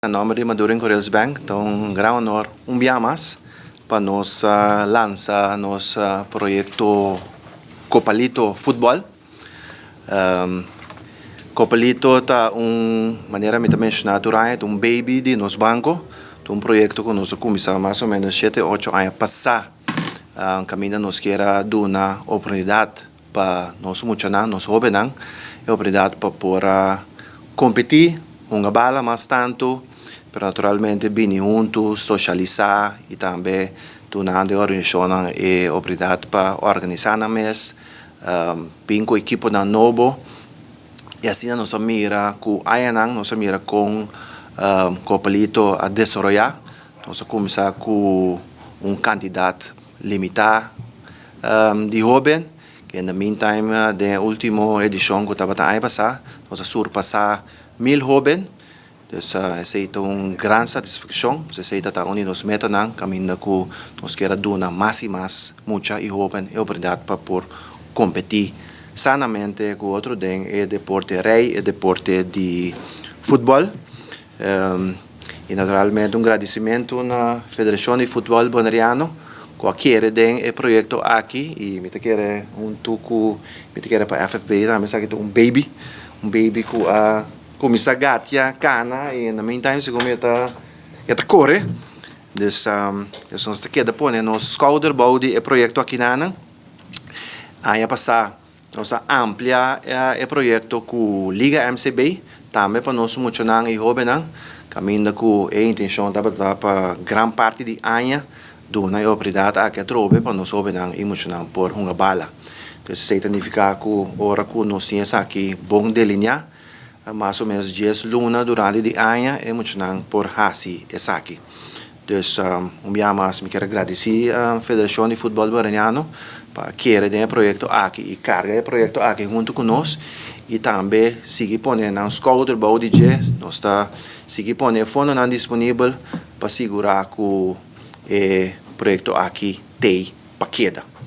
Na nomber di Maduro Incorels Bank ta un gran honor un bia mas pa nos lansa nos proyecto Copalito Futbol. Copalito ta un manera mi ta menciona tur aña ta un baby di nos banco, ta un proyecto cu nos a cuminsa mas o menos shete ocho aña pasa caminda nos kier a duna oportunidad Pa nos muchanan, nos hóbennan, e oportunidat pa por a kompetí, hunga bala mas tantu, pero naturalmente bini huntu, sosialisá i tambe dunando e organisashonnan e oportunidat pa organisá nan mes, bin ku ekiponan nobo. I asina nos a mira ku añanan nos a mira kon Copalito a desaroyá. Nos a kuminsá ku un kantidat limitá di hoben, ke in the meantime den e ultimo edishon ku tabata aña pasá nos a surpasá mil hoben, dus esei ta un gran satisfakshon, pues esei ta ta un di nos metanan kaminda ku nos kier a duna mas i mas mucha i hoben e oportunidat pa por kompetí sanamente ku otro den e deporte rei, e deporte di futbòl. I naturalmente un gradisimentu na Federashon di Futbòl Boneriano ku a kere den e proyekto aki i mi ta kere huntu ku mi ta kere pa FFB tambe esaki ta un baby, un baby ku a kuminsá gatia kana i in the meantime segun mi e ta e ta kore. Dus nos ta keda pone nos skouder bou di e proyekto akinanan. Aña pasá Nos a amplia e proyekto ku Liga MCB, tambe pa nos muchanan i hóbennan, kaminda ku e intenshon tabata pa gran parti di aña duna e oportunidat aki atrobe pa nos hóbennan i muchanan por hunga bala. Entonces esei ta nifiká ku ora ku nos tin esaki bon delineá, mas o ménos dies luna durante di aña e muchanan por hasi esaki. Dus un bia mas mi kier a gradisí Federashon di Futbòl Boneriano pa kere den e proyekto aki i karga e proyekto aki huntu ku nos i tambe sigui pone nan skouder bou di dje. Nos ta sigui pone e fondonan disponibel pa sigurá ku e proyekto aki t'ei pa keda.